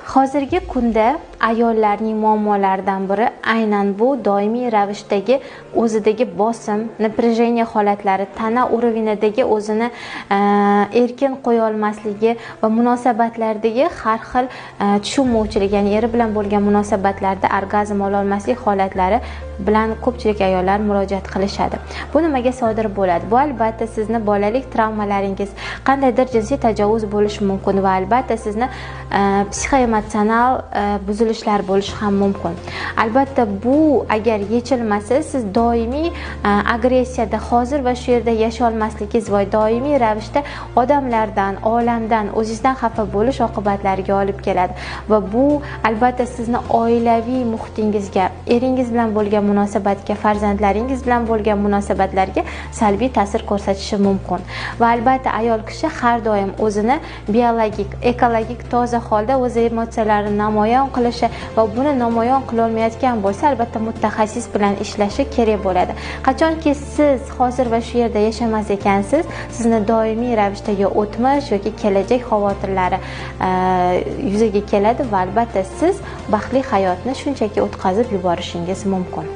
Hozirgi kunda ayollarning muammolaridan biri aynan bu doimiy ravishdagi o'zidagi bosim, напряжение holatlari, tana уровень idagi o'zini erkin qo'ya olmasligi va munosabatlardagi har xil tushunmovchilik, ya'ni eri bilan bo'lgan munosabatlarda orgazm ola olmaslik holatlari bilan ko'pchilik ayollar murojaat qilishadi. Bu nimaga sodir bo'ladi? Bu albatta sizni bolalik travmalaringiz, qandaydir jinsiy tajovuz bo'lishi mumkin va albatta sizni psixoemotsional buzilishlar bo'lishi ham mumkin. Albatta bu agar yechilmasa, siz doimiy agressiyada hozir va shu yerda yashay olmasligingiz va doimiy ravishda odamlardan, olamdan, o'zingizdan xafa bo'lish oqibatlariga olib keladi. Va bu albatta sizni oilaviy muhitingizga, eringiz bilan bo'lgan munosabatga, farzandlaringiz bilan bo'lgan munosabatlarga salbiy ta'sir ko'rsatishi mumkin. Va albatta ayol kishi har doim o'zini biologik, ekologik toza holda o'z emotsiyalarini namoyon qilishi va buni namoyon qila olmayotgan bo'lsa, albatta mutaxassis bilan ishlashi kerak bo'ladi. Qachonki siz hozir va shu yerda yashamas ekansiz, sizni doimiy ravishda yo o'tmish yoki kelajak xavotirlari yuzaga keladi va albatta siz baxtli hayotni shunchaki o'tkazib yuborishingiz mumkin.